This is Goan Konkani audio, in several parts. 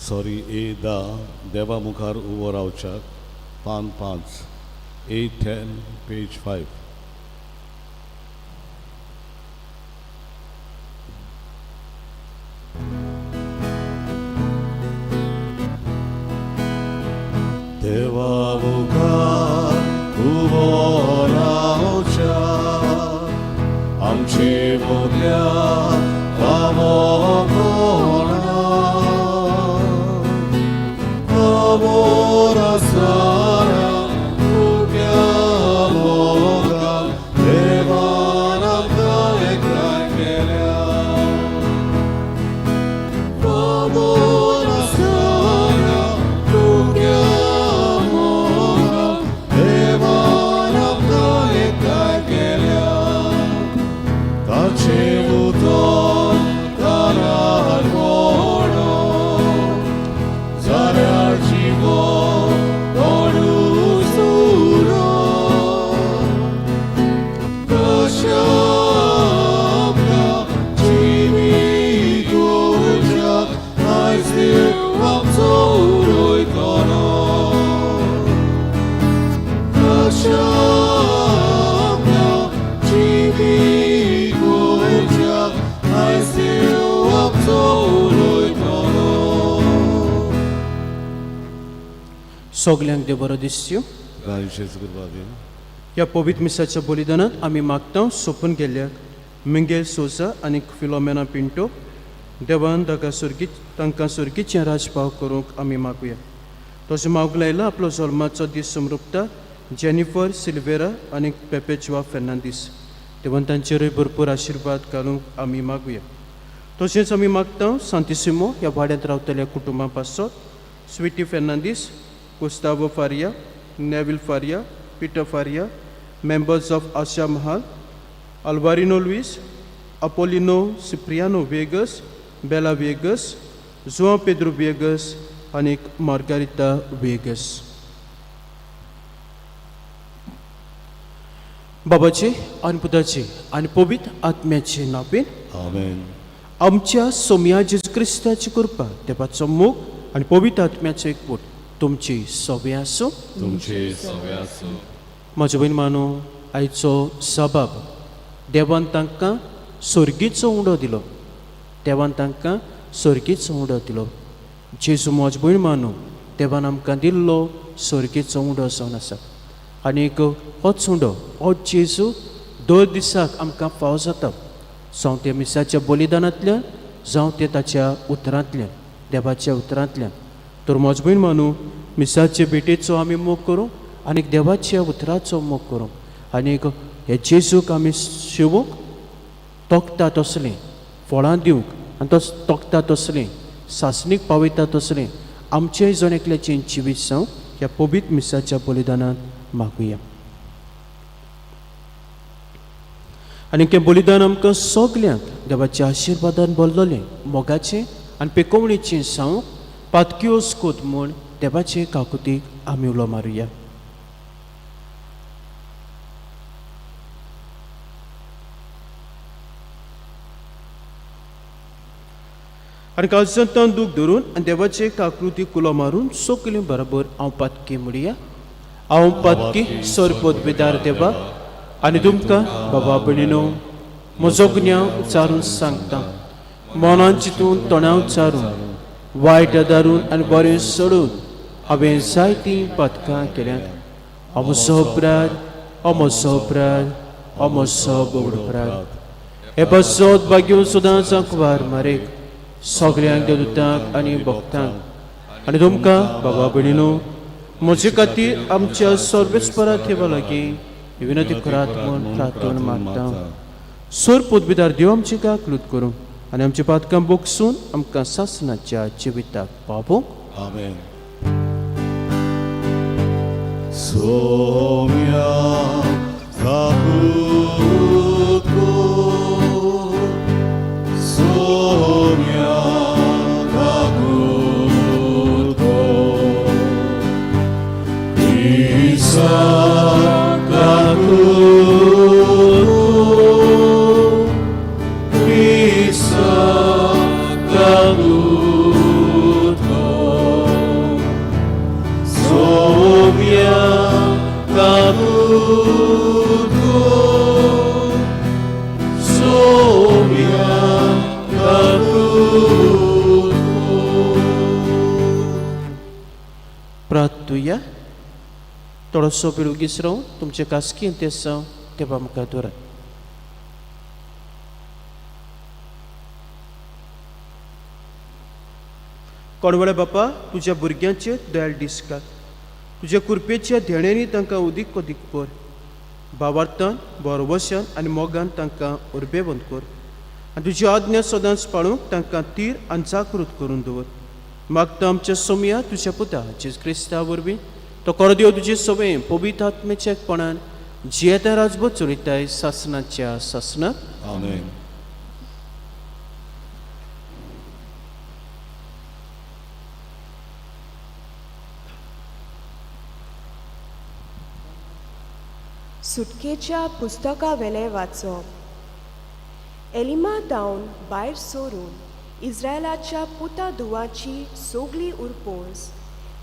सॉरी ए धा देवा मुखार उबो रावच्याक पान 5 A10 page 5. देवा मुखार उबो रावच्याक आमचे मोगल्या फावो कोणा खबर आसना तुज्या मोगान देवान आमकां एकठांय केल्या खबर आसना तुज्या मोगान देवान आमकां एकठांय केल्या ताचें उतर कानार पडोन जाल्यार जिवो कोणूच उरो कशा आमकां जिवीत उरच्याक आयज देव आमचो उलयतलो कशा आमकां जिवीत उरच्याक आयज देव आमचो उलयतलो. सगल्यांक देव बरो दिसयो. कृपा. ह्या पवित्र मिसाच्या बलिदानांत आमी मागता सोंपून गेल्ल्याक मिंगेल सोजा आनी फिलोमेना पिंटो देवान ताका सुर्गी तांकां सुर्गीचें राजपाव करूंक आमी मागुया. तशें मागूंक लायला आपलो जल्माचो दीस समरुपता जेनिफर सिल्वेरा आनी पेपेचुआ फेर्नांदीस देवान तांचेरूय भरपूर आशिर्वाद घालूंक आमी मागुया. तशेंच आमी मागता सांतिसिमो ह्या वाड्यांत रावतल्या कुटुंबां पासत Sweety Fernandes, Gustavo Faria, Neville Faria, Peter Faria, members of Asha Mahal, Alvarino Luis, Apolino Cipriano Vegas, Bela Vegas, Joao Pedro Vegas आनी मार्गारिता वेगस. बाबाचे आनी पुताचे आनी पवित्र आत्म्याचे नांवेन. आमेन. आमच्या सोमया जेजू क्रिस्ताची कृपा, देवाचो मोग आनी पवित्र आत्म्याचो एकवट तुमची सवे आसूं. तुमचे सवे आसूं. म्हज्या भयण मानो, आयचो सबाब देवान तांकां सर्गीचो उंडो दिलो. देवान तांकां सर्गीचो उंडो दिलो. जेजू म्हज्या भयण मानो देवान आमकां दिल्लो सर्गीचो उंडो जावन आसा आनीक होच उंडो हो जेजू दर दिसाक आमकां फावो जाता, जावं तें मिसाच्या बलिदानांतल्यान, जावं तें ताच्या उतरांतल्यान, देवाच्या उतरांतल्यान. तर म्हज्या भयण मानू, मिसाचे भेटेचो आमी मोग करूं आनी देवाच्या उतराचो मोग करूं आनीक हे जेजूक आमी शिवूंक तोखता तसलें फळां दिवंक आनी तो तोखता तसलें सासणीक पावयता तसलें आमचें जण एकल्याचें जिवीत जावं ह्या पवित्र मिसाच्या बलिदानांत मागुया. आनी हें बलिदान आमकां सगल्यांक देवाच्या आशिर्वादान भरलेलें मोगाचें आनी पेकोवणेचें जावंक पातक्योस कोत म्हूण देवाचे काकुतीक आमी उलो मारुया. आनी काळजांत दूख धरून आनी देवाचे काकृतीक उलो मारून सगळीं बरोबर हांव पातकी म्हणया. हांव पातकी सरपद देवा आनी तुमकां बाबा भयणीनो म्हजो गुन्यांव उच्चारून सांगता. मनान चिंतून, तोंडां उच्चारून, वायट दारून आनी बरें सोडून हांवें जायतीं पातकां केल्यांत. अमसो अपराध, अमसो अपराध, अमसो बोड अपराध. हे पासत भाग्यो सदांच कुवार मारेक सगल्यांक देवदूतांक आनी भक्तांक आनी तुमकां बाबा भयणीनो म्हजे खातीर आमच्या सर्वेस्परा देवा लागीं विनंती करात म्हूण प्रार्थना मागता. सोर पदवीदार देव आमची काकलूत करूं आनी आमची पातकां बोगसून आमकां सासणाच्या जिविताक पावोवंक. आमेन. सोम्या काकूत कर, सोम्या काकूत कर, क्रिस्ता काकूत कर, क्रिस्ता काकूत कर. प्रार्थुया. थोडोसो वेळ ओगीच रावून तुमचे खासगी इंतेसांव देवा मुखार दवरात. कोणवेळा बापा, तुज्या भुरग्यांचेर दयाळ दीस घाल. तुज्या कृपेच्या धेण्यांनी तांकां उदीक अदीक कर. भावार्थान, भरवश्यान आनी मोगान तांकां उर्बेवंत कर आनी तुजी आज्ञा सदांच पाळूंक तांकां तीर आनी जागृत करून दवर. मागता आमच्या सोमया तुज्या पुता जेजू क्रिस्ता वरवीं, तो कोरो देव तुजे सवय पवित्र आत्मेच्या एकपणान जियेता राजभर चलयताय सासनाच्या सासनाक. आमेन. सुटकेच्या पुस्तकावेलें वाचप. एलिमा तावन भायर सरून इस्रायलाच्या पुता धुवाची सगली उरपोस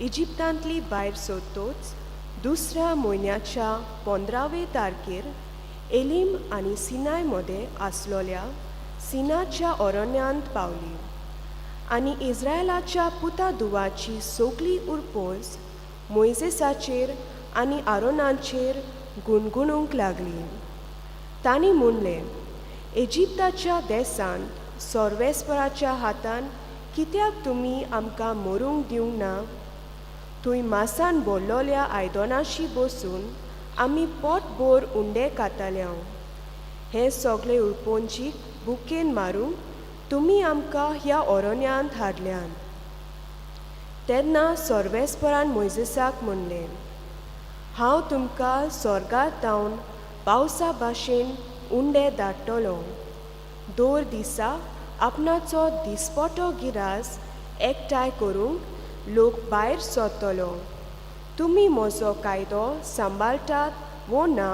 इजिप्तांतली भायर सरतोच दुसऱ्या म्हयन्याच्या 15वे तारखेर एलीम आनी सिनाय मदें आसलोल्या सिनाच्या अरण्यांत पावली आनी इस्रायलाच्या पुता धुवाची सगली उरपोस मोयजेसाचेर आनी आरोनाचेर गुणगुणूंक लागली. तांणी म्हणलें, इजिप्ताच्या देसांत सोर्वेस्पराच्या हातान कित्याक तुमी आमकां मरूंक दिवंक ना? थंय मासान भरलोल्या आयदनाशी बसून आमी पोटभर उंडे खाताले. हें सगळें उरपोंजीक बुकेन मारूंक तुमी आमकां ह्या अरण्यांत हाडल्यान. तेन्ना सोर्वेस्परान मोयजेसाक म्हणलें, हांव तुमकां स्वर्गात धावन पावसा भाशेन उंडे धाडटलो. दर दिसा आपणाचो दिसपटो गिरास एकठांय करूंक लोक भायर सरतलो. तुमी म्हजो कायदो सांबाळटात वो ना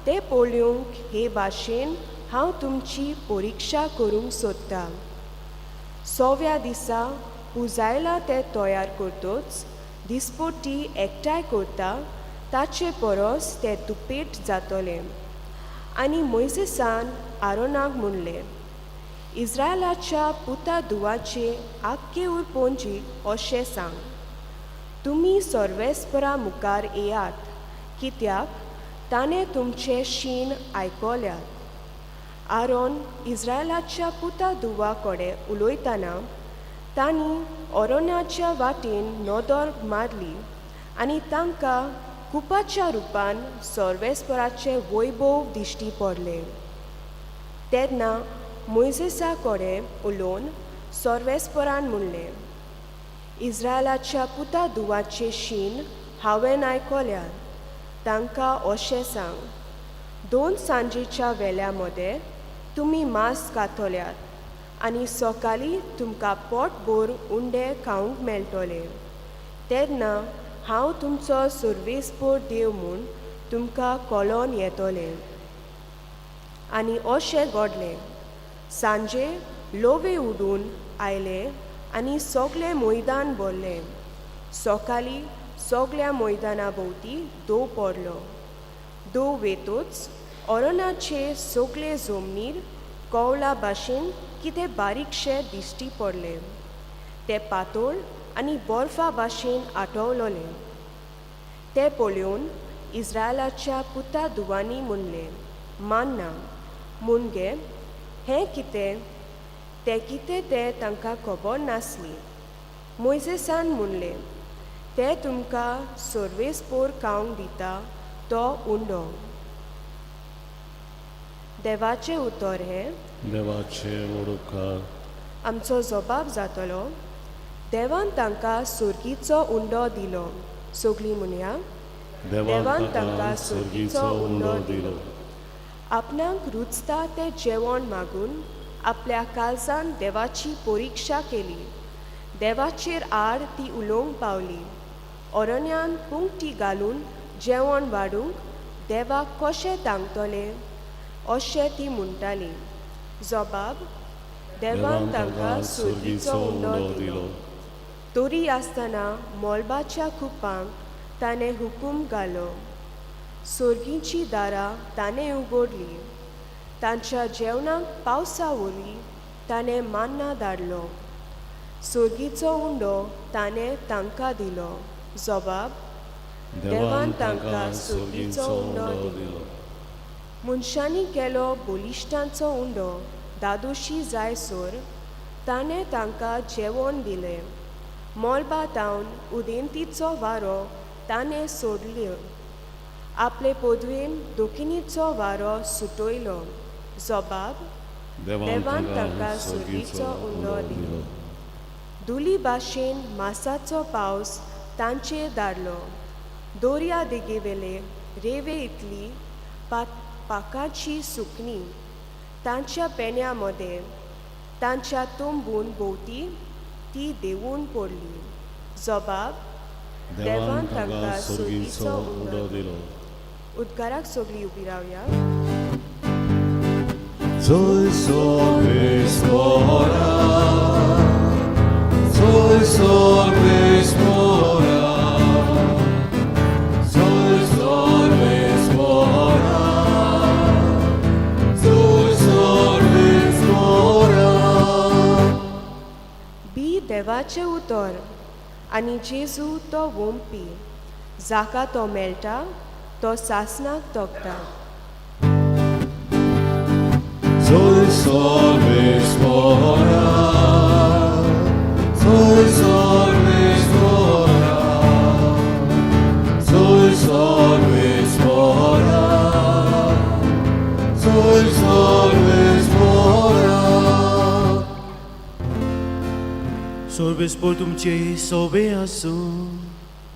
तें पळोवंक हे भाशेन हांव तुमची परिक्षा करूंक सोदतां. सव्या दिसा पुजायला तें तयार करतच दिसपटी एकठांय करता ताचे परस तें दुपेट जातलें. आनी मोयजेसान आरोनाक म्हणलें, इस्रायलाच्या पुता धुवाचे आख्खे उरपोंजीक अशें सांग, तुमी सर्वेस्परा मुखार येयात कित्याक ताणें तुमचें शीण आयकल्यात. आरोन इस्रायलाच्या पुता धुवा कडेन उलयतना तांणी ओरोनाच्या वाटेन नदर मारली आनी तांकां कुपाच्या रुपान सर्वेस्पराचें वैभव दिश्टी पडलें. तेन्ना मोयजेसा कडेन उलोवन सर्वेस्परान म्हणलें, इस्रायलाच्या पुता धुवाचें शीण हांवें आयकल्यात. तांकां अशें सांग, 2 सांजेच्या वेल्या मदें तुमी मांस खातल्यात आनी सकाळीं तुमकां पोटभर उंडे खावंक मेळटले. तेन्ना हांव तुमचो सर्वेस्पर देव म्हूण तुमकां कळोन येतलें. आनी अशें घडलें, सांजे लोवे उडून आयले आनी सगळें मैदान भरलें. सकाळीं सगळ्या मैदाना भोंवती दव पडलो. दव वेतोच अरणाचे सगळे जमनीर कवळा भाशेन कितें बारीकशें दिश्टी पडलें. तें पातळ आनी बर्फा भाशेन आठवलोलें. तें पळोवन इस्रायलाच्या पुता धुवांनी म्हणलें, मान्ना मुणगे हें कितें? तें कितें तें तांकां खबर नासली. मोयजेसान म्हणलें, तें तुमकां सर्वेस्पोर खावंक दिता तो उंडो. देवाचें उतर हें. देवाचे वडुकार. आमचो जबाब जातलो, देवान तांकां सुर्गीचो उंडो दिलो. सगळीं म्हणया, देवान तांकां सुर्गीचो उंडो दिलो. आपणाक रुचता तें जेवण मागून आपल्या काळजान देवाची परिक्षा केली. देवाचेर आड ती उलोवंक पावली. अरण्यान पुंगटी घालून जेवण वाडूंक देवाक कशें तांगतलें अशें ती म्हणटाली. जबाब, देवान तांकां सुर्गीचो उंडो दिलो. तरी आसतना मोलबाच्या कुपांक ताणें हुकूम घालो. सोर्गींची दारां ताणें उगडली. तांच्या जेवणाक पावसा वरवीं ताणें मान्ना धाडलो. सोर्गीचो उंडो ताणें तांकां दिलो. जबाब देवान तांकां सोर्गीचो उंडो दिलो. मनशांनी केलो बलिश्टांचो उंडो दादोशी जायसर ताणें तांकां जेवण दिलें. मोलबा तावन उदेंतीचो वारो ताणें सोडल्यो. आपले पदवेन दोकिनीचो वारो सुटयलो. जबाब देवान तांकां सोर्गीचो उंडो दिलो. धुली भाशेन मासाचो पावस तांचेर धाडलो. दर्या देगेवेले रेंवे इतली पाकाची सुकणी तांच्या पेण्या मदें तांच्या तंबून भोंवती ती देंवून पडली. जबाब देवान तांकां सोर्गीचो उंडो दिलो. उदकाराक सगळीं उबी रावया. जय सर्वेस्पोरा, जय सर्वेस्पोरा, जय सर्वेस्पोरा, जय सर्वेस्पोरा. बी देवाचें उतर आनी जेजू तो वोंपी जाका तो मेळटा तो सासणाक तोखता. जय सर्वेस्पोरा, जय सर्वेस्पोरा, जय सर्वेस्पोरा, जय सर्वेस्पोरा. सर्वेस्पोर तुमचे सोबे आसूं.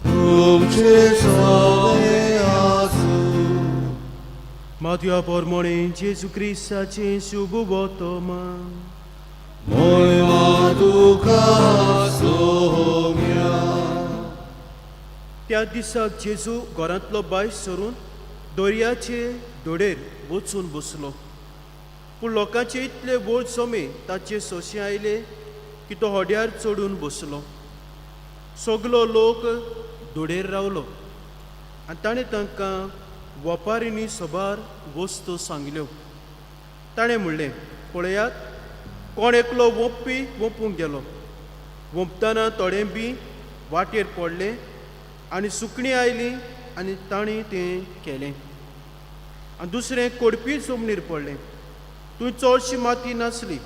तुमचे सोबे आसूं. मातया पोरमोणे जेजू क्रिस्ताचें शुभ वर्तमान. मोयमा तुका सोम्या. त्या दिसाक जेजू घरांतलो बांय सरून दर्याचे धडेर वचून बसलो. पूण लोकांचे इतले व्हड जमे ताचे सोंशे आयले की तो होड्यार चडून बसलो. सगलो लोक धडेर रावलो आनी ताणें तांकां वपारींनी सबार वस्तू सांगल्यो. ताणें म्हणलें, पळयात, कोण एकलो वोंपपी वोंपूंक गेलो. वोंपतना थोडें बी वाटेर पडलें आनी सुकणीं आयलीं आनी तांणी तें केलें. आनी दुसरें कोडपी जमनीर पडलें. थंय चडशी माती नासली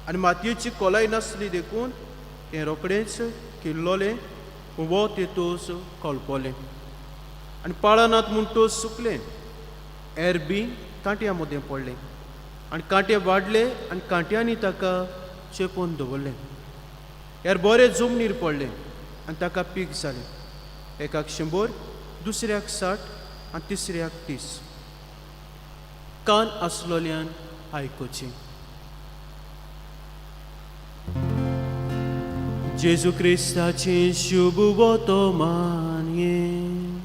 आनी मातयेची खोलाय नासली देखून तें रोखडेंच किल्लोलें, पूण वत तेतूच कळपलें आनी पाळां नात म्हणटच सुकलें. एर बी कांट्या मदें पडलें आनी कांटे वाडले आनी कांट्यांनी ताका चेपून दवरलें. एर बरें जमनीर पडलें आनी ताका पीक जालें. एकाक 100, दुसऱ्याक 60 आनी तिसऱ्याक 30. कान आसलोल्यान आयकुचें. जेजू क्रिस्ताचें शुभ वर्तमान हें.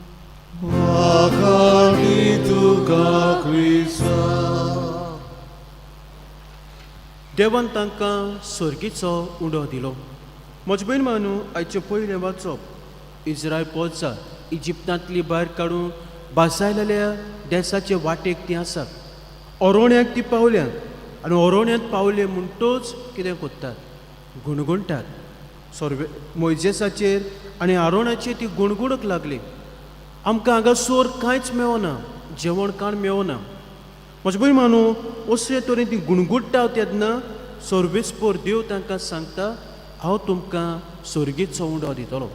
वाखाणी तुका क्रिस्ता. देवान तांकां सर्गीचो उडो दिलो. म्हजे भयण मानू, आयचें पयलें वाचप इस्रायल पोचा इजिप्तांतली भायर काडून बासायलेल्या देसाचे वाटेक ती आसात. ओरोण्याक ती पावल्यात आनी ओरोण्यांत पावले म्हणटच कितें करतात, गुणगुणटात. सोर्वे मोयजेसाचेर आनी आरोणाचेर ती गुणगुणूंक लागली. आमकां हांगा सोर कांयच मेळना, जेवण काण मेळना. म्हजे भयण मानू, असले तरेन ती गुणगुडटा तेन्ना सर्वेस्पोर देव तांकां सांगता, हांव तुमकां सर्गीचो उंडो दितलो.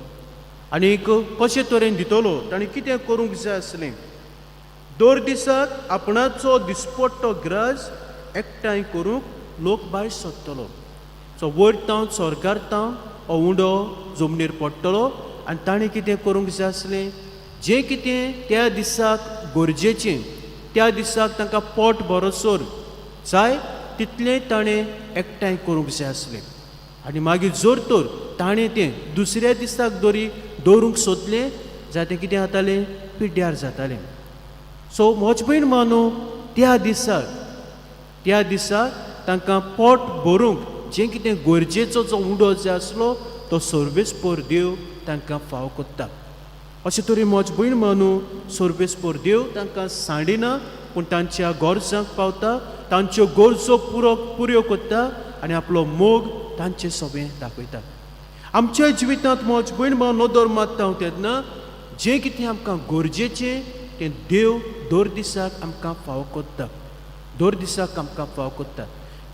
आनीक कशे तरेन दितलो, ताणें कितें करूंक जाय आसलें. दर दिसाक आपणाचो दिसपट्टो ग्रास एकठांय करूंक लोक भायर सोदतलो. सो वयर तावन स्वर्गार तावन हो उंडो जमनीर पडटलो आनी ताणें कितें करूंक जाय आसलें, जें कितें त्या दिसाक गरजेचें, त्या दिसाक तांकां पोट बरोसर जाय तितलें ताणें एकठांय करूंक जाय आसलें. आनी मागीर जर तर ताणें तें दुसऱ्या दिसाक दोरी दवरूंक सोदलें जाल्यार तें कितें जातालें, पिड्ड्यार जातालें. सो म्हज भयण मानू, त्या दिसाक तांकां पोट भरूंक जें कितें गरजेचो जो उंडो जाय आसलो तो सर्वेस्पोर देव तांकां फाव कोत्ता. अशें तरेन म्हज भयण मानू, सर्वेस्पोर देव तांकां सांडिना, पूण तांच्या गरजांक पावता, तांच्यो गरजो पुरो पुऱ्यो कोत्ता आनी आपलो मोग तांचे सोबें दाखयता. आमच्या जिवितांत म्हज भयण भाव नदर मारता तेन्ना जें कितें आमकां गरजेचें तें देव दर दिसाक आमकां फावो करता, दर दिसाक आमकां फावो करता।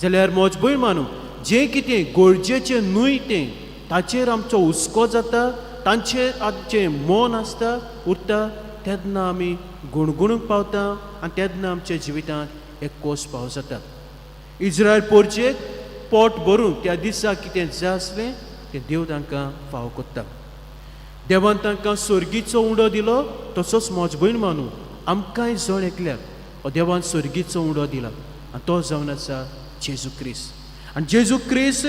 जाल्यार म्हज भयण मानू जें कितें गरजेचें न्हय तें ताचेर आमचो हुस्को जाता, तांचेर आमचें मन आसता उरता, तेन्ना आमी गुणगुणूंक पावता आनी तेन्ना आमच्या जिवितांत एक कोस पाव जाता। इज्रायल पोरचेक पोट भरून त्या दिसा कितें जाय आसलें तें देव तांकां फावो करता। देवान तांकां सर्गीचो उंडो दिलो, तसोच म्हज भयण मानू आमकांय जण एकल्याक हो देवान सर्गीचो उंडो दिला आनी तो जावन आसा जेजू क्रिस्त। आनी जेजू क्रिस्त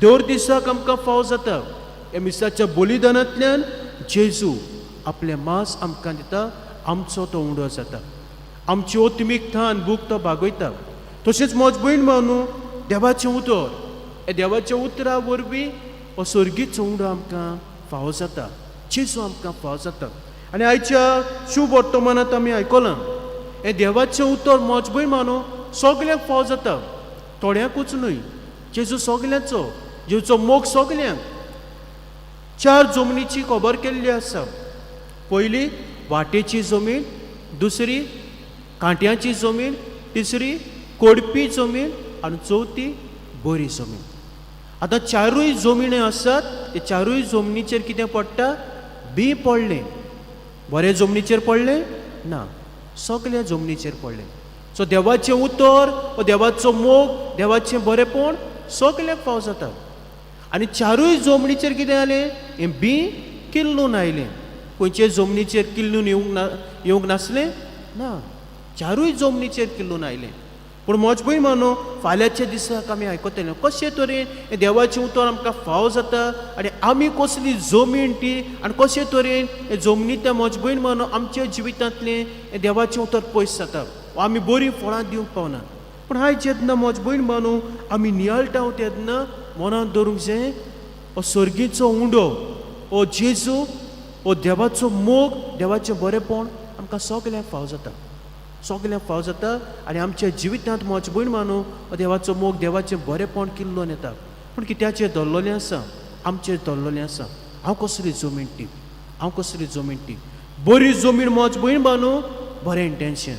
दर दिसाक आमकां फावो जाता। ह्या मिसाच्या बलिदानांतल्यान जेजू आपलें मांस आमकां दिता, आमचो तो उंडो जाता, आमची ओतमीक थान भूक तो भागयता। तशेंच म्हज भयण मानू देवाचें उतर, ह्या देवाच्या उतरा वरवीं हो सर्गीचो उंडो आमकां फावो जाता, जेजू आमकां फावो जाता। आनी आयच्या शुभ वर्तमानांत आमी आयकलां हें देवाचें उतर म्हज भयण मानू सगल्यांक फावो जाता, थोड्यांकूच न्हय। जेजू सगल्यांचो, जेजूचो मोग सगल्यांक। चार जमनीची खबर केल्ली आसा, पयली वाटेची जमीन, दुसरी कांट्याची जमीन, तिसरी कोडपी जमीन आनी चवथी बरी जमीन। आतां चारूय जमिनी आसात, ते चारूय जमनीचेर कितें पडटा? बी पडलें। बरे जमनीचेर पडलें ना, सगल्या जमनीचेर पडलें। सो देवाचें उतर, देवाचो मोग, देवाचें बरेंपण सगल्यांक फावो जाता। आनी चारूय जमनीचेर कितें जालें? हें बी किल्लून आयलें। खंयचे जमनीचेर किल्लून येवंक नासलें ना, चारूय जमनीचेर किल्लून आयलें। पूण म्हज भयण मानू फाल्यांच्या दिसाक आमी आयकतले कशे तरेन हें देवाचें उतर आमकां फावो जाता आनी आमी कसली जमीन ती आनी कशे तरेन हे जमनींतल्यान म्हज भयण मानू आमच्या जिवितांतलें हें देवाचें उतर पयस जाता, आमी बरीं फळां दिवंक पावना। पूण आयज जेन्ना म्हज भयण मानू आमी नियाळटा तेन्ना मनांत दवरूंक जाय हो सर्गीचो उंडो, हो जेजू, हो देवाचो मोग, देवाचें बरेंपण आमकां सगल्यांक फावो जाता, सगल्यांक फावो जाता। आनी आमच्या जिवितांत म्हज भयण मानू हो देवाचो मोग, देवाचें बरेंपण किल्लोन येता। पूण कित्याचें धरलेलें आसा? आमचें धरलेलें आसा। हांव कसली जमीन ती, हांव कसली जमीन ती? बरी जमीन म्हज भयण मानू बरें intention,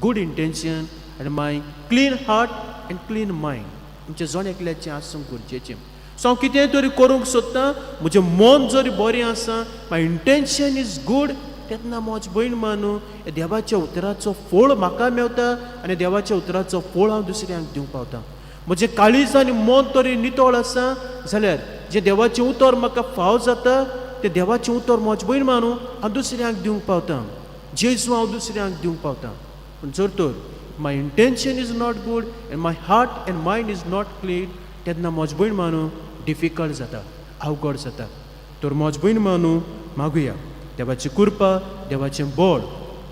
good intention आनी my clean heart and clean mind आमच्या जण एकल्याचें आसूंक गरजेचें। सो हांव कितें तरी करूंक सोदता, म्हजें मन जरी बरें आसा, my intention is good, तेन्ना म्हज भयण मानू देवाच्या उतराचो फळ म्हाका मेवता आनी देवाच्या उतराचो फळ हांव दुसऱ्यांक दिवंक पावता। म्हजें काळीज आनी मन तरी नितळ आसा जाल्यार जें देवाचें उतर म्हाका फावो जाता तें देवाचें उतर म्हज भयण मानू हांव दुसऱ्यांक दिवंक पावता, जेजू हांव दुसऱ्यांक दिवंक पावता। पूण जर तर my intention is not good and my heart and mind is not clean, तेन्ना म्हज भयण मानू डिफिकल्ट जाता, अवघड जाता। तर म्हज भयण मानू मागुया देवाची कृपा, देवाचें बळ।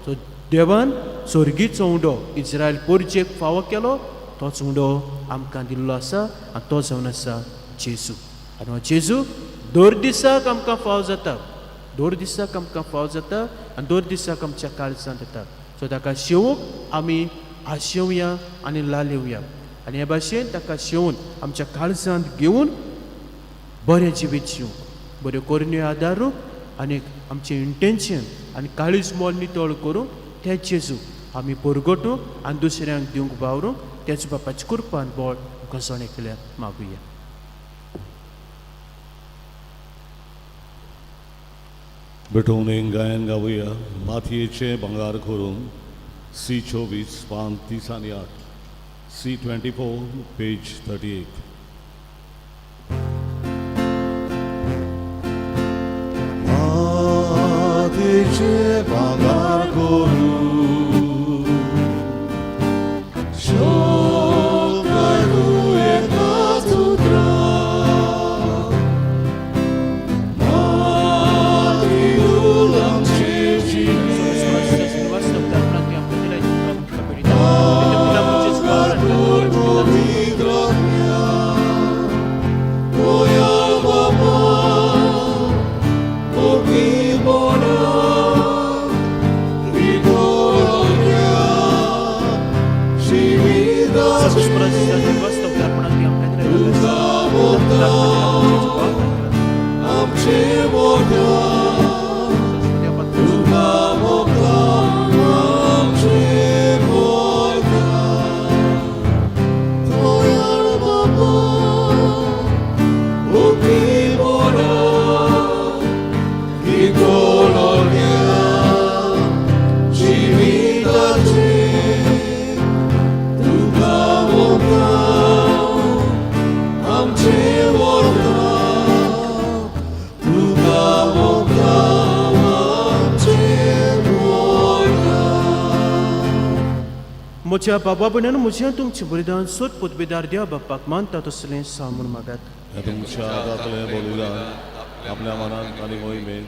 सो देवान सर्गीचो उंडो इज्रायल पोरजेक फावो केलो, तोच उंडो आमकां दिल्लो आसा आनी तो जावन आसा जेजू। आनी हो जेजू दर दिसाक आमकां फावो जाता, दर दिसाक आमकां फावो जाता आनी दर दिसाक आमच्या काळजांत येता। सो ताका शेवूंक आमी आशेवया आनी लालेवया आनी हे भाशेन ताका शेवून आमच्या काळजांत घेवन बरें जिवीत जिवंक, बऱ्यो करण्यो आदारूंक आनी आमचें इंटेन्शन आनी काळीज मोल नितळ करूंक तें जेजू आमी परगटूंक आनी दुसऱ्यांक दिवंक वावरूंक तेच बापाची कृपान बळ आमकां जण एकल्याक मागुया। भेटोवन एक गायन गावया मातयेचें भांगर करून सी 24 पान 30 आनी 8, सी 24 पेज 38। मातयेचें भांगर करून शोक एकाच उतरां मोगता तुका मोगता आमचे मोगता तोयार बाबा उकी मोडा की जिविताचे तुका मोगता आमचे मोगता तुका मोगता आमचे मोगता. म्हज्या बाबा भयणान म्हज्या तुमचें बलिदान सोद पदवेदार देवा बापाक मानता तसलें सामून मागात. ह्या तुमच्या हातांतलें बलिदान आपल्या मनात आनी मोहिमेंत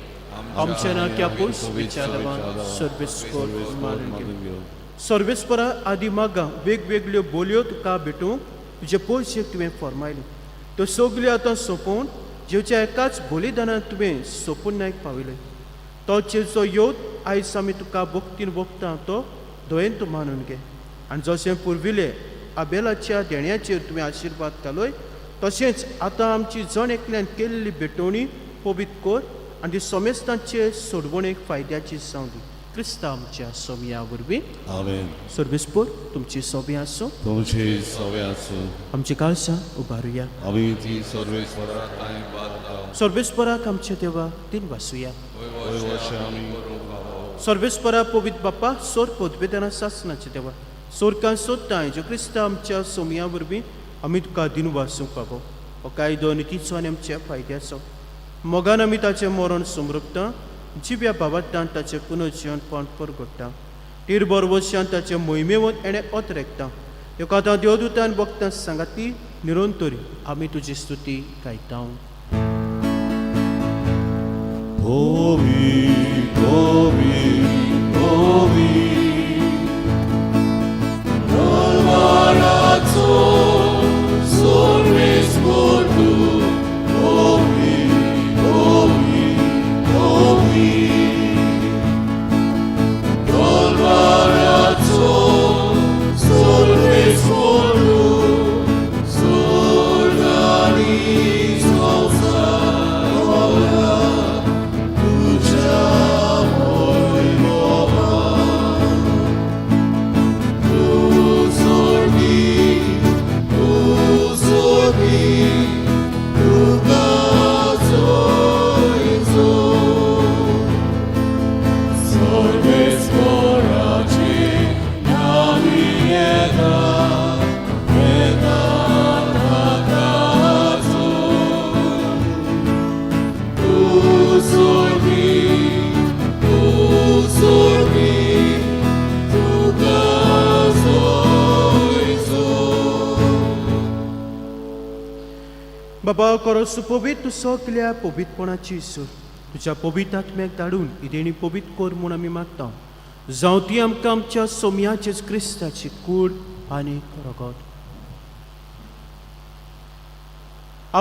आमच्या नाक्या पयस विचारवान सर्वेस्पर मानून घे. सर्वेस्परा आदी मागां वेगवेगळ्यो बोलयो तुका भेटूंक तुजे पयशे तुवें फॉर्मायले त्यो सगल्यो आतां सोंपोवन जेवच्या एकाच बलिदानान तुवें सोंपून नायक पाविले तो जेजो योत आयज आमी तुका भक्तीन वखता तो दोयेन तूं मानून घे आनी जशें पुर्विले आबेलाच्या देण्याचेर तुवें आशिर्वाद घालय तशेंच आतां आमची जण एकल्यान केल्ली भेटवणी पवित्र कर आनी ती समेस्तांचे सोडवणेक फायद्याची जावं दी क्रिस्तांव आमच्या सोमया वरवीं. आमेन. सर्वेस्पर तुमची सोबी आसूं. तुमची सवे आसूं. आमची काळसां उबारुया. आमी ती सर्वेस्वराक सर्वेस्पराक आमच्या देवा दिन वासूया. वयवशे आमी सर्वेस्परा पवित्र बाप्पा सोर पदवेदाना सासनाचे देवा सोरकां सोदताय जो क्रिस्तांव आमच्या सोमया वरवीं आमी तुका दिन वासूंक पावो हो कायदो नितीचो आनी आमच्या फायद्याचो मोगान आमी ताचें मरण समृपता जिव्या भावांतान ताचें पुनर्जीवन पण परगडटा टीर बरवशान ताचें मोहिमेवंत एणें अतरेकता ह्यो कथा देवदूतान वक्तां सांगाती निरंतरी आमी तुजी स्तुती गायता. Ovi, ovi, ovi, Dolmarazo, sorves mortu, ovi, ovi, ovi, Dolmarazo, sorves mortu, sorganis salsa, बाबा करो सुपवीत तूं सगल्या पवित्रपणाची सूर तुज्या पवित्र आत्म्याक धाडून ही देणी पवित्र कर म्हूण आमी मागता जावं ती आमकां आमच्या सोमयाचेच क्रिस्ताची कूड आनी रगत.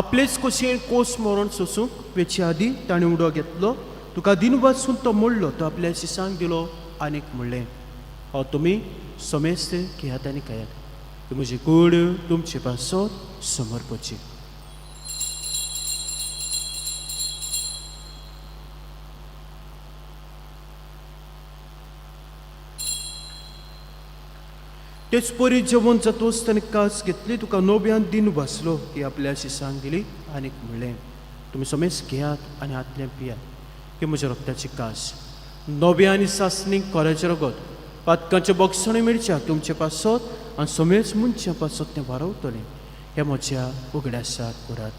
आपलेच कुशीन कोस मरण सोसूंक वेचे आदी ताणें उडो घेतलो तुका दिन वाचून तो मोडलो तो आपल्या शिसांक दिलो आनीक म्हणलें हो तुमी समेस्त घेयात आनी खायात ती म्हजी कूड तुमचे पासत समर्पची. तेच परी जेवण जातोच ताणें कास घेतली तुका नव्यान दिन वाचलो ती आपल्या शिसांक दिली आनीक म्हणलें तुमी समेज घेयात आनी हातलें पियात ही म्हज्या रक्ताची कास नव्या आनी सासणीक कोऱ्याचें रगत पातकांचें बक्षणें मिरच्या तुमचे पासत आनी समेज मनशां पासत तें वारवतलें हें म्हज्या उगडासाक उरात.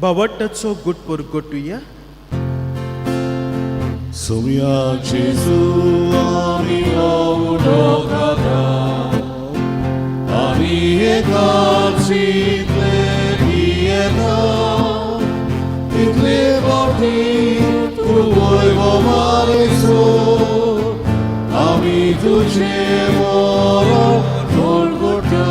बावट्टाचो गुटपोर गोटुया. Somia Gesù ami odokata ami ekaci tlebieta itle vorti tu voi vomareso ami tuce moro Golgotha.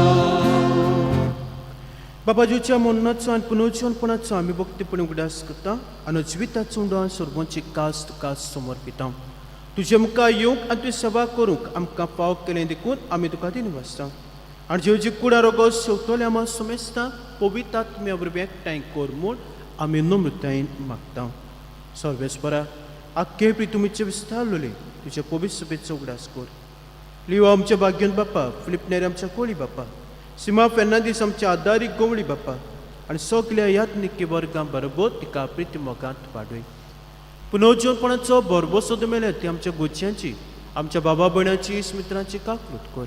बाबाजूच्या मरणाचो आनी पुनर्जीवनपणाचो आमी भक्तीपणी उगडास करता आनी जिविताचो उंडो सर्वांची कास तुका समर्पिता. तुजे मुखार येवंक आनी तुजी सेवा करूंक आमकां फाव केलें देखून आमी तुका दिनवासता आनी जेवजी कुडा रोगो शेवतले आमा समेस्ता पवित्र आत्म्या वरवीं एकठांय कर म्हूण आमी नम्रतायेन मागता. सर्वेस्परा आख्खे प्रितुमीचे विस्तारलोले तुजे पवित्र सभेचो उगडास कर. लियो आमच्या भाग्यन बापा, फिलीप नेरी आमच्या कोळी बापा, सीमा फेर्नांदीस आमच्या आदारीक गोवळी बापा आनी सगल्या यात्निकी वर्गां बरोबर तिका प्रिती मोगांत वाडय. पुनर्जीवनपणाचो भरभोसो मेल्या ती आमच्या गोच्यांची आमच्या बाबा भयणाची मित्रांची काकूत कर.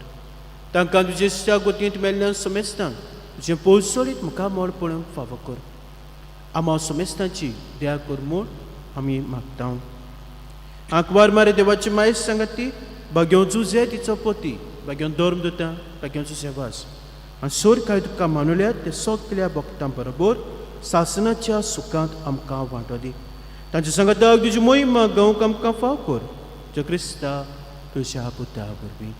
तांकां तुजे गोतींत मेल्ल्या समेस्तांक तुजें पोसोळीत मुखामळ पळोवंक फावो कर. आमा समेस्तांची दया कर म्हूण आमी मागता. आंकवार मारे देवाची मायस सांगात ती भाग्यो जुजे तिचो पती, भाग्यो धर्म दिता, भाग्यो सेवास आनी सोर काय तुका मानुल्या ते सगल्या भक्तां बरोबर सासनाच्या सुखांत आमकां वांटो दी. तांचे सांगाताक तुजी मोहिमा गावंक आमकां फाव कर. जो क्रिस्ता तुज्या पुता वरवीं.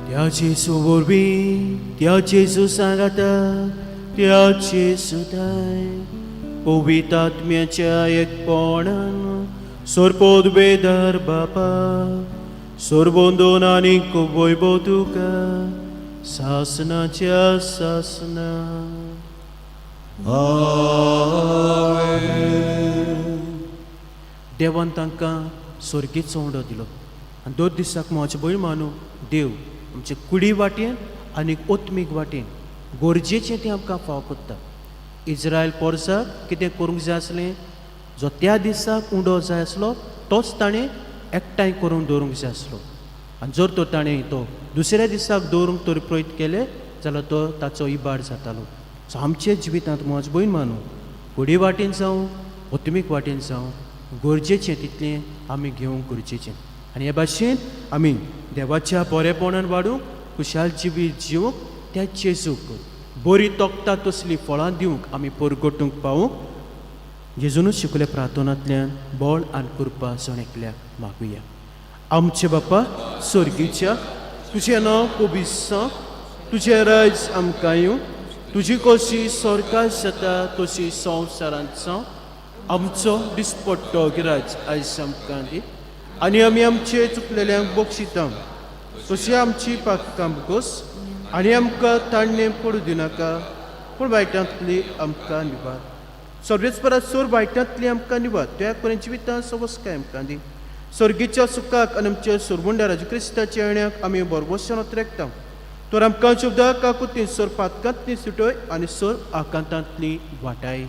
त्या जेजू वरवीं, त्या जेजू सांगाता, त्या जेजू पवित्र आत्म्याच्या एकपणान सोरपोद बेदार बापा सोरबोंदोन आनी वैभव तुका सासनाच्या सासना. देवान तांकां स्वर्गीचो उंडो दिलो आनी दोन दिसाक म्हजे भयण मानू देव आमचे कुडी वाटेन आनी ओत्मीक वाटेन गरजेचें तें आमकां फाव करता. इज्रायल पोरसाक कितें करूंक जाय आसलें, जो त्या दिसाक उंडो जाय आसलो तोच ताणें एकठांय करून दवरूंक जाय आसलो आनी जर तो ताणें तो दुसऱ्या दिसाक दवरूंक तर प्रयत्न केले जाल्यार तो ताचो इबाड जातालो. सो आमच्या जिवितांत म्हज भयण मानू कुडी वाटेन जावं ओत्मीक वाटेन जावं गरजेचें तितलें आमी घेवंक गरजेचें आनी हे भाशेन आमी देवाच्या बरेपणान वाडूंक खुशाल जिवीत जिवंक त्या जेजूक बरी तोखता तसलीं फळां दिवंक आमी परगटूंक पावूंक जेजूनच शिकल्या प्रार्थनांतल्यान बळ आनी कृपा जण एकल्याक मागुया. आमचे बापा स्वर्गीच्या तुजें नांव पवित्र, तुजें राज आमकां येवं, तुजी कशी स्वर्गात जाता तशी संवसारांत जावं. आमचो दिसपट्टो गिराज आयज आमकां दी आनी आमी आमचे चुकलेल्यांक बक्षिता तशी आमची पाकां गोस आनी आमकां ताणणें पडूं दिनाका पूण वायटांतली आमकां निवार. सर्वेच परत सोर वायटांतली आमकां निवार त्या पर्यंत जिवितां सवस्काय आमकां दी. स्वर्गीच्या सुखाक आनी आमच्या सुरबुंड्या क्रिस्ताच्या येण्याक आमी बरबोसान अत्रेकता तर आमकां शब्दा काकुतीन सोर पातकांतली सुटय आनी सोर आकांतांतली वाटाय.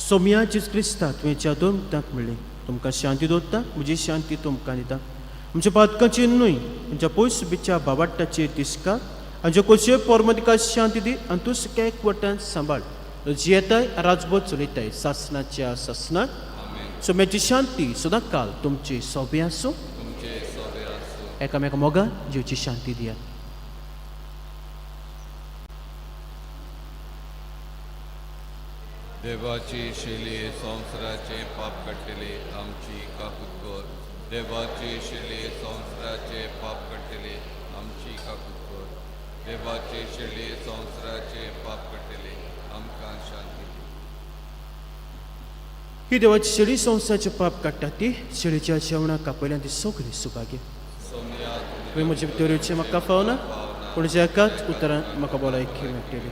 सोम्या जेजू क्रिस्ता तुवें दोन मुक्तांक म्हणलें तुमकां शांती दवरता म्हजी शांती तुमकां दिता. आमच्या पातकांची न्हय तुमच्या पयस बिच्या बाबाट्टाचेर दिसका आमच्या कोशे पोरमतिका शांती दी आनी तूं सुक्या एकवटान सांबाळ जियेताय राजबोध चलयताय सासनाच्या सासनाक. सोम्याची शांती सदां काल तुमची सोबे आसूं. एकामेका मोगान जिवची शांती दियात. देवाची शेली संवसाराचे पाप काडटले आमची काकूत कर. देवाची शेली संवसाराचे पाप काडटले आमची काकूत कर. देवाची शेली संवसाराचे पाप काडटले आमकां शांती दी. ही देवाची शेळी संवसाराचे पाप काडटा ती शेळीच्या जेवणाक कापयल्यान ती सगळी सुभाग्य. सोनिया तुवें म्हजे भितर येवचें म्हाका फावना पूण ज्या एकाच उतरान म्हाका भलायकी मेळटली.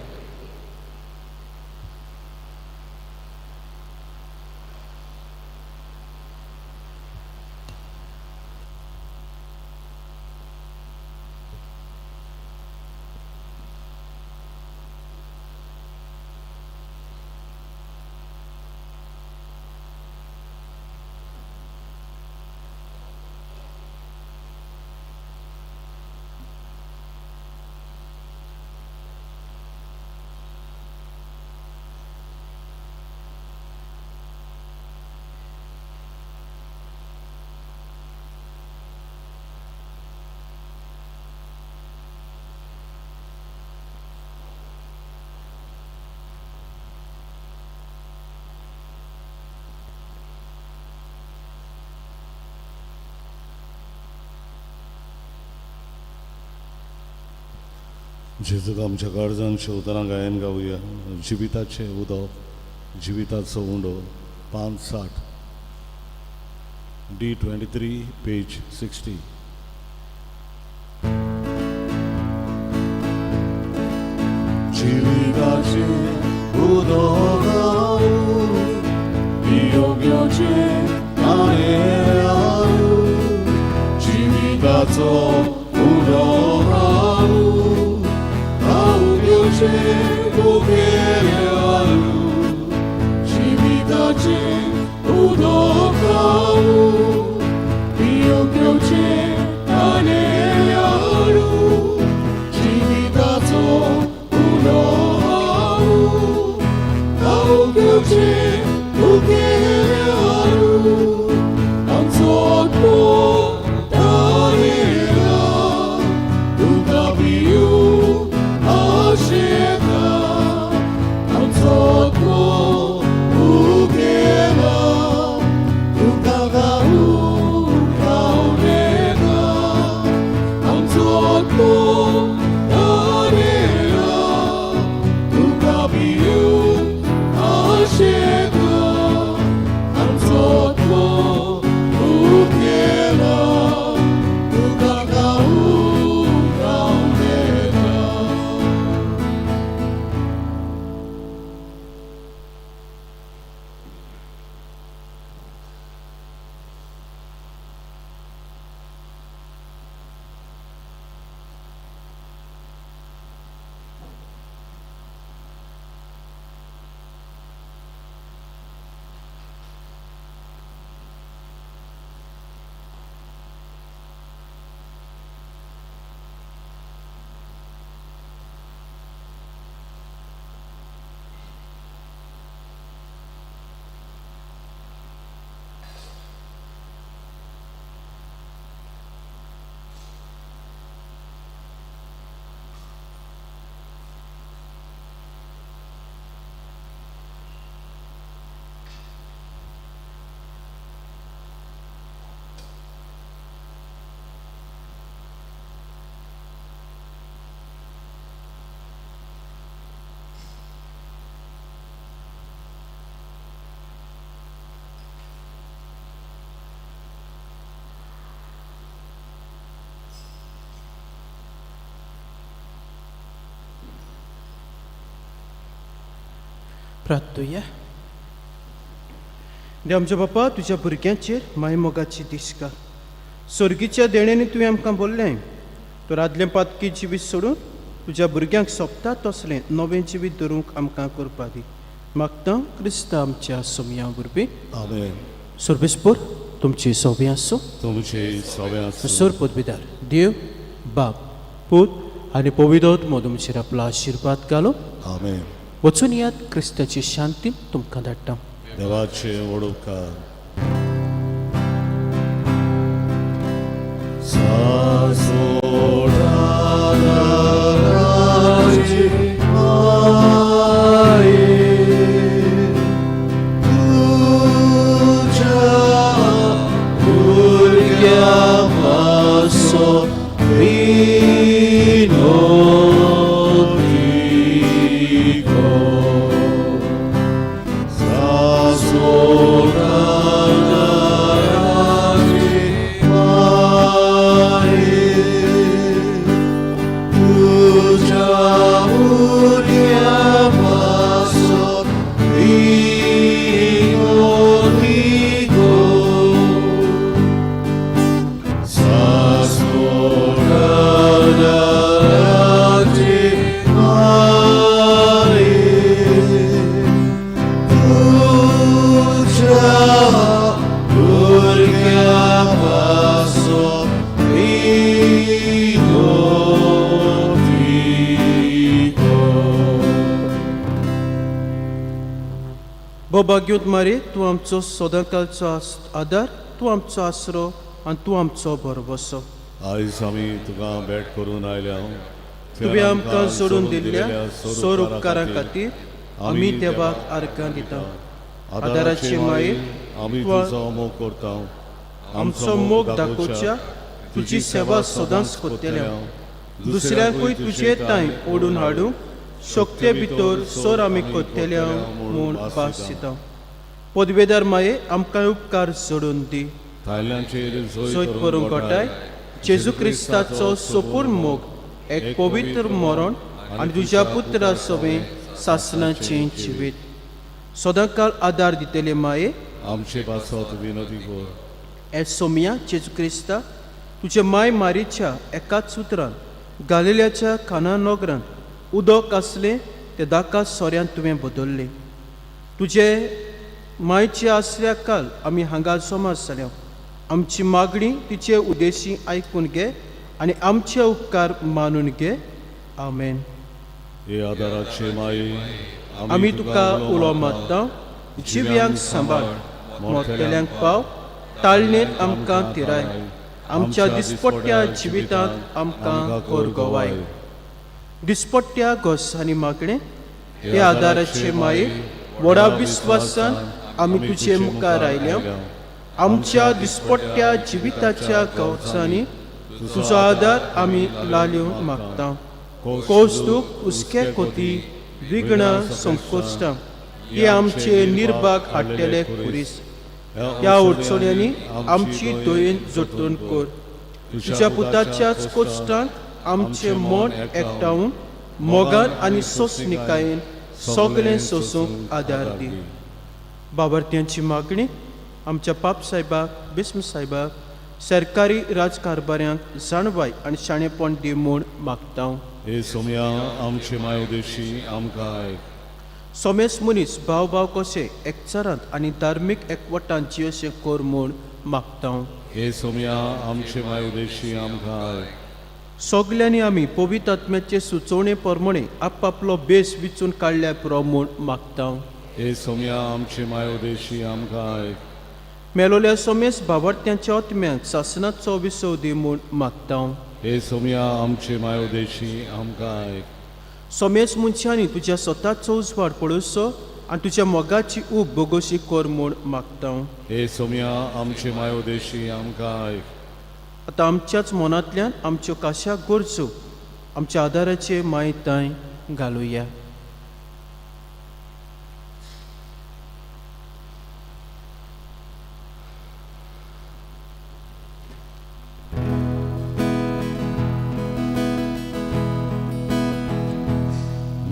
जेजूक आमच्या काळजान शेवतना गायन गावया. जिविताचें उदक, जिविताचो उंडो, 5 60, D 23, page 60. जिविताचें उदक योग्याचें आनी जिविताचो उंडो हांव घेवचें जिविताचें उदक पिवंक घेवचें आनी जिविताचो उंडो हांव घेवचें आमचो आत्मो तारेला तुका पिवूंक आशेता. आमचो आत्मो उगेला तुका गावूंक गावलेला. आमचो आत्मो तारेला तुका पिवूंक आशेता. आमचो आत्मो उगेला तुका गावूंक गावलेला. प्रार्थुया. देव आमच्या बापा, तुज्या भुरग्यांचेर मायमोगाची दिसका सर्गीच्या देण्यांनी तुवें आमकां बोल्लें. तर आदलें पातकी जिवीत सोडून तुज्या भुरग्यांक सोंपता तसलें नवें जिवीत धरूंक आमकां करपा दी. मागता क्रिस्ता आमच्या सोमया वरवीं. आमेन. सर्वेस्पोर तुमची सोबी आसूं. तुमचे सगळें आसूं. सर पदवीदार देव बाप, पूत आनी पवित्र आत्मो तुमचेर आपलो आशिर्वाद घालो. आमेन. वचून यात. क्रिस्ताची शांती तुमकां धाडटा. देवाचे व्हड उपकार. सासोडाची माये, तुज्या भुरग्यां पासत विनवती कर. सासोडाची माये, तुज्या भुरग्यां पासत विनवती कर. सासोडाची माये, तुज्या भुरग्यां पासत विनवती कर. भाग्योत मारे, तूं आमचो सदांकालचो आदार, तूं आमचो आसरो आनी तूं आमचो भरवसो. आयज आमी तुका भेट करून आयल्या. तुवें आमकां सोडून दिल्ल्या सोर उपकारां खातीर आमी देवाक आर्गां दिता. आदाराचे माये, आमी तूं तुजो मोग करता. आमचो मोग दाखोवच्या तुजी सेवा सदांच करतले. दुसऱ्यांकूय तुजे तांय ओडून हाडूंक शक्ते भितर सोर आमी कोत्तेल्या म्हूण भास दिता. पदवेदार माये, आमकां उपकार जोडून दी. थायलंडचेर सोयत करूंक गोठाय जेजू क्रिस्ताचो सोपूर मोग, एक पवित्र मरण आनी तुज्या पुत्रा सोबें सासणाचें जिवीत सदांकाल आदार दितले माये, आमचे पासत विनोदी कर. ए सोमिया जेजू क्रिस्ता, तुजे माय मारीच्या एकाच उतरान गालिल्याच्या खाना नगरांत उदक आसलें तें दाका सोऱ्यांत तुवें बदल्लें. तुजे मायचे आसल्या काल आमी हांगा जमा जाल्या. आमची मागणी तिचे उद्देशी आयकून घे आनी आमचे उपकार मानून घे. आमेन. हे आदाराचे माये, आमी तुका उलो मारता. जिव्यांक सांबाळ, मोरतल्यांक पाव, ताळणेंत आमकां तिराय. आमच्या दिसपट्ट्या जिवितांत आमकां कर गवाय. दिसपट्ट्या गोसांनी मागणें. हे आदाराचे माये, व्हडा विस्वासान आमी तुजे मुखार आयल्या. आमच्या दिसपट्ट्या जिविताच्या गवचांनी तुजो आदार आमी लाल्यो मागता. कौस्तूक, हुस्के, कोती, विघ्नां, संकोश्टां हे आमचे निर्भाग हाडटले खुरीस. ह्या अडचण्यांनी आमची दयेन जतन कर. तुज्या पुताच्याच कोश्टांत आमचें मन एकठावन मोगान आनी सोंसणिकायेन सगळें सोंसूंक आदार दी. बाबरत्यांची मागणी. आमच्या पाप साहेबाक, बिस्म साहेबाक, सरकारी राजकारभाऱ्यांक जाणवाय आनी शाणेपण दी म्हूण मागता. हे सोमया, आमचे माय उदेशी आमकां आयक. सोमेस मनीस भाव भाव कशे एकचारांत आनी धार्मीक एकवटान जियोशें कर म्हूण मागता. हे सोमया, आमचे माय उदेशी आमकां आयक. सगल्यांनी आमी पवित्र आत्म्याचे सुचोवणे प्रमाणे आपापलो बेस विचून काडल्यार पुरो म्हूण मागता. हे सोमया, आमचे माय उदेशी आमकां आयक. मेलोल्या सोमेस भावार्थ्यांच्या आत्म्यांक सासणाचो विसव दी म्हूण मागता. हे सोमया, आमचे माय उदेशी आमकां आयक. सोमेस मनशांनी तुज्या स्वताचो उजवाड पळोवचो आनी तुज्या मोगाची ऊब बोगोशी कर म्हूण मागता. हे सोमया, आमचे माय उदेशी आमकां आयक. आतां आमच्याच मनांतल्यान आमच्यो काश्या गरजो आमच्या आदाराचे माय तांय घालुया.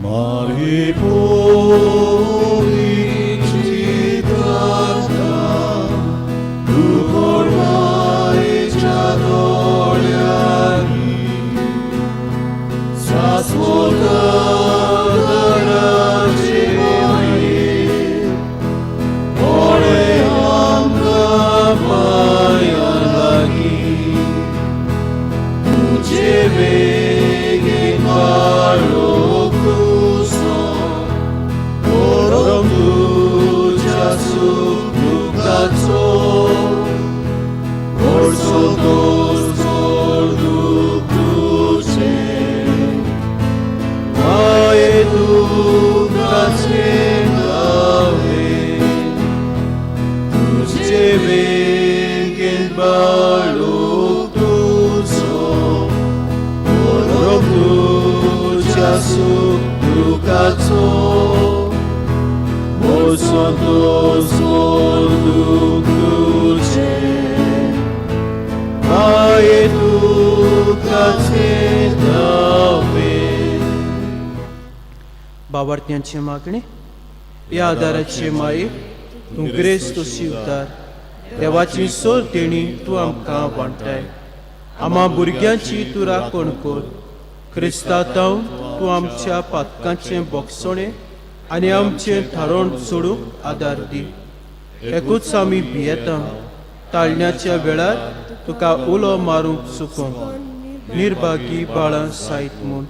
मारी पोरी चित्राता दुखोडवायच्या दोळ्यांनी सासवता दराचे माये ओळे आमकां पांयां लागीं तुजे बेगीन बाळोक तुजो परम तुज्या सूख दुखाचो व्हडसो दोस चड दूख तुजें माये दुखाचें नावें तुजे बेगीन बाळोक तुजो परम तुज्या सूख दुखाचो व्हडसो दोस चड दूख तुजें माये दुखाचें नावें. बाबार्थ्यांचे मागणे. ह्या आदाराचे माये, तूं ग्रेस्त शिवदार देवाची सोर देणी तूं आमकां वांटाय. आमा भुरग्यांची तूं राखण कर. क्रिस्तांव तूं आमच्या पातकांचें बोगसणें आनी आमचें थारोण सोडूंक आदार दी. एकूच आमी भियेता, ताळण्याच्या वेळार तुका उलो मारूंक चुकोंक निर्भागी बाळां सायत म्हूण.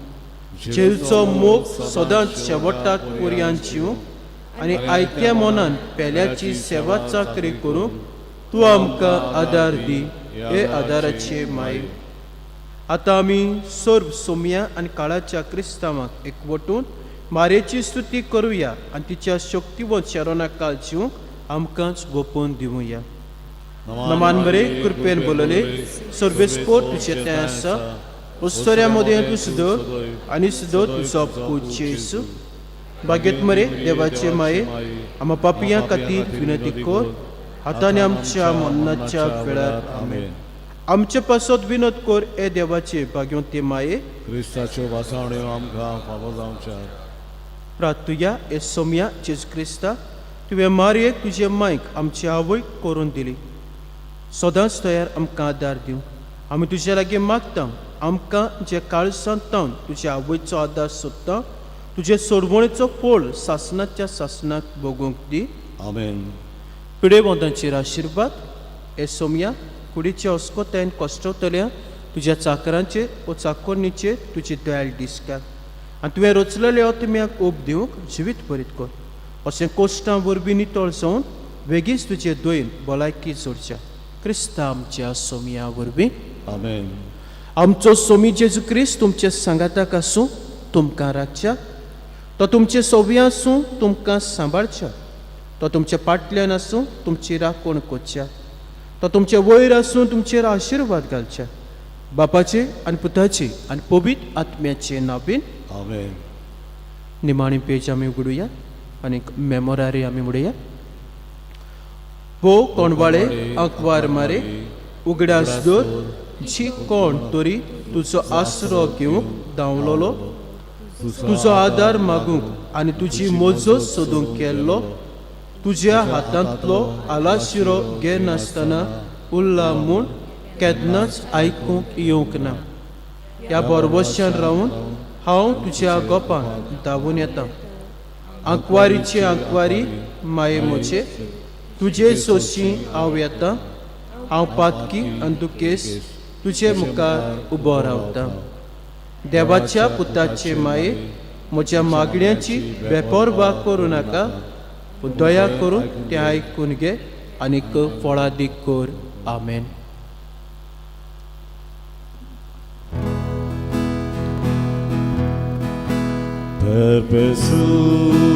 जेजूचो मोग सदांच शेवटाक पर्यान जिवंक आनी आयत्या मनान पेल्याची सेवा चाकरी करूंक तूं आमकां आदार दी. हे आदाराचे माये, आतां आमी सर्व सोमया आनी काळाच्या क्रिस्तांवाक एकवटून मारेची स्तुती करुया आनी तिच्या शक्तिवंत शरणाकाल जिवंक आमकांच गोपून दिवया. नमान बरे कृपेन बोलले, सर्वेस्पोर तुजें तें आसा. उस्तोऱ्या मदें तूं सुदर आनी सुदर तुजो पूत जेजू. बागेत मरे देवाचे माये, आमा पापयां खातीर विनंती कर, आतां आनी आमच्या मरणाच्या वेळार. आमेन. आमचे पासत विनोद कर ए देवाचे भाग्योंते माये. क्रिस्ताच्यो वासावण्यो आमकां फावो जावच्या. प्रार्थुया. ए सोम्या जेजू क्रिस्ता, तुवें मारयेक तुजे मायक आमची आवय करून दिली, सदांच तयार आमकां आदार दिवंक आमी तुजे लागीं मागता. आमकां जे काळसांत तावन तुजे आवयचो आदार सोदता, तुजे सोडवणेचो फोळ सासणाच्या सासणाक भोगूंक दी. आमेन. पिडेवंतांचेर आशिर्वाद. हे सोमया, कुडीच्या अस्कोतायन कश्टवतल्या तुज्या चाकरांचेर ओ चाकोरणीचेर तुजी दयाळ दिसकात आनी तुवें रचलेल्या आत्म्याक ओप दिवंक जिवीत बरीत कर. अशें कोश्टां वरवीं नितळ जावन वेगींच तुजे दयेन भलायकी जोडच्या क्रिस्ता आमच्या सोमया वरवीं. आमेन. आमचो सोमी जेजू क्रिस्त तुमचे सांगाताक आसूं, तुमकां राखच्या. तो तुमचे सोबी आसूं, तुमकां सांबाळच्या. तो तुमच्या पाटल्यान आसूं, तुमची राखण करच्या. तो तुमचे वयर आसूं, तुमचेर आशिर्वाद घालच्या. बापाचे आनी पुताचे आनी पवित्र आत्म्याचे नांवेन. आमेन. निमाणी पेज आमी उगडुया आनी मेमोरारी आमी उडया. भोव कोणवाळे आंकवार मारे, उगडास दर जी कोण तरी तुजो आसरो घेवंक धांवलोलो, तुजो आदार मागूंक आनी तुजी मजत सोदूंक केल्लो, तुज्या हातांतलो आलाशिरो घेनासतना उरला म्हूण केन्नाच आयकूंक येवंक ना. ह्या बरवश्यान रावन हांव तुज्या गोपान धांवून येता. आंकवारीचे आंकवारी माये म्हजे, तुजे सोशी हांव येता. हांव पातकी आनी दुखेस तुजे मुखार उबो रावता. देवाच्या पुताचे माये, म्हज्या मागण्याची बेपर्वा करूं नाका, पूण दया करून तें आयकून घे आनीक फळादीक कर. आमेन. Perpesuum.